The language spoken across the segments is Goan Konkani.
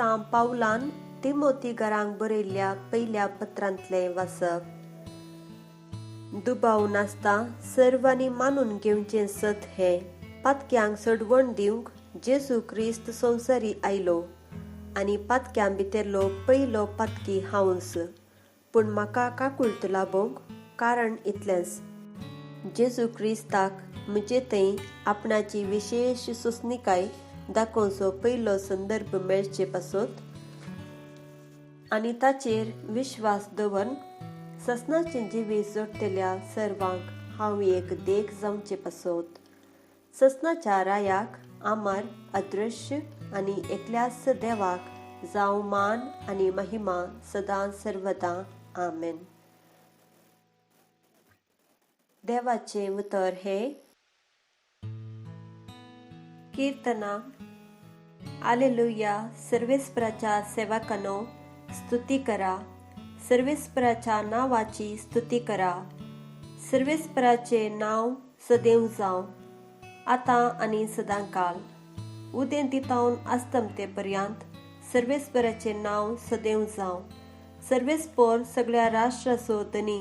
सां पावलान तिमोतीगरांक बरयल्ल्या पयल्या पत्रांतलें वाचप. दुबाव नासता सर्वांनी मानून घेवचें सत हें, पातक्यांक सोडवण दिवंक जेजू क्रिस्त संवसारी आयलो आनी पातक्यां भितरलो पयलो पातकी हांवच, पूण म्हाका काकुळट लाबोवंक कारण इतलेंच, जेजू क्रिस्ताक म्हजे थंय आपणाची विशेश सोंसणीकाय दाखोवचो पयलो संदर्भ मेळचे पासत आनी ताचेर विश्वास दवरून ससनाचें जिवीत जोडटल्या सर्वांक हांव एक देख जावचे पासत. ससनाच्या रायाक आमर अदृश्य आनी एकल्याच देवाक जावं मान आनी महिमा सदां सर्वदां. आमेन. देवाचें उतर हें. किर्तना. आलेलुया. सर्वेस्पराच्या सेवकांनो स्तुती करा, सर्वेस्पराच्या नांवाची स्तुती करा. सर्वेस्पराचें नांव सदैव जावं, आतां आनी सदांकाल. उदेंतीतावन अस्तमते पर्यंत सर्वेस्पराचें नांव सदैव जावं. सर्वेस्पर सगळ्या राष्ट्राचो धनी,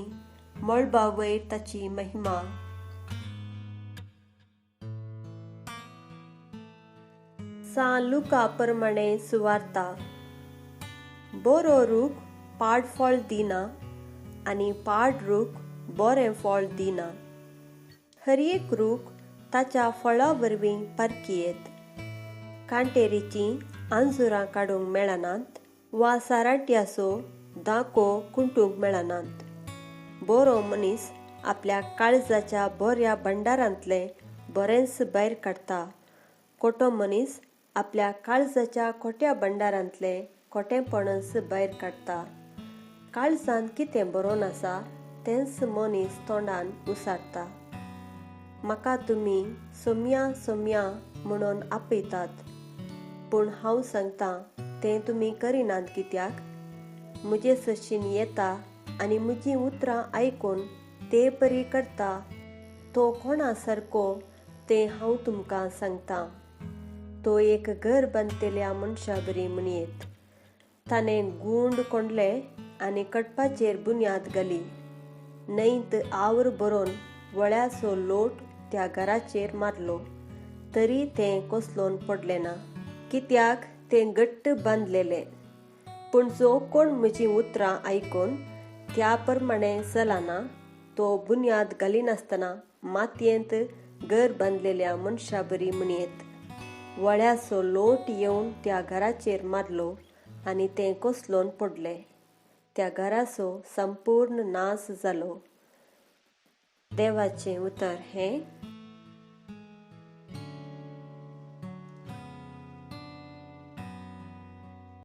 मळबा वयर ताची महिमा. सां लुका प्रमाणे सुवार्ता. बरो रूख पाड फळ दिना आनी पाड रूख बरें फळ दिना. हर एक रूख ताच्या फळा वरवीं पारखी येत. कांटेरीचीं आंजुरां काडूंक मेळनात वा साराट्याचो दाको कुंटूंक मेळनात. बरो मनीस आपल्या काळजाच्या बऱ्या भंडारांतलें बरेंच भायर काडटा. खोटो मनीस आपल्या काळजाच्या खोट्या भंडारांतलें खोटेपणच भायर काडटा. काळजांत कितें बरोवन आसा तेंच मनीस तोंडान उसारता. म्हाका तुमी सोम्या सोम्या म्हणून आपयतात, पूण हांव सांगतां तें तुमी करिनात कित्याक? म्हजे सशीन येता आनी म्हजीं उतरां आयकून ते परी करता तो कोणा सारको तें हांव तुमकां सांगतां. तो एक घर बांदतल्या मनशा बरी म्हणयेत. ताणें गूंड कोंडलें आनी कडपाचेर बुन्याद घाली. न्हंयत आवर भरून वळ्याचो लोट त्या घराचेर मारलो, तरी तें कोसलोन पडलें ना, कित्याक तें घट्ट बांदलेलें. पूण जो कोण म्हजीं उतरां आयकून त्या प्रमाणे चलना तो बुन्याद घालिनासतना मातयेंत घर बांदलेल्या मनशा बरी म्हणयेत. वळ्याचो लोट येवन त्या घराचेर मारलो आनी तें कोसलोन पडलें. त्या घराचो संपूर्ण नाश जालो. देवाचें उतर हें.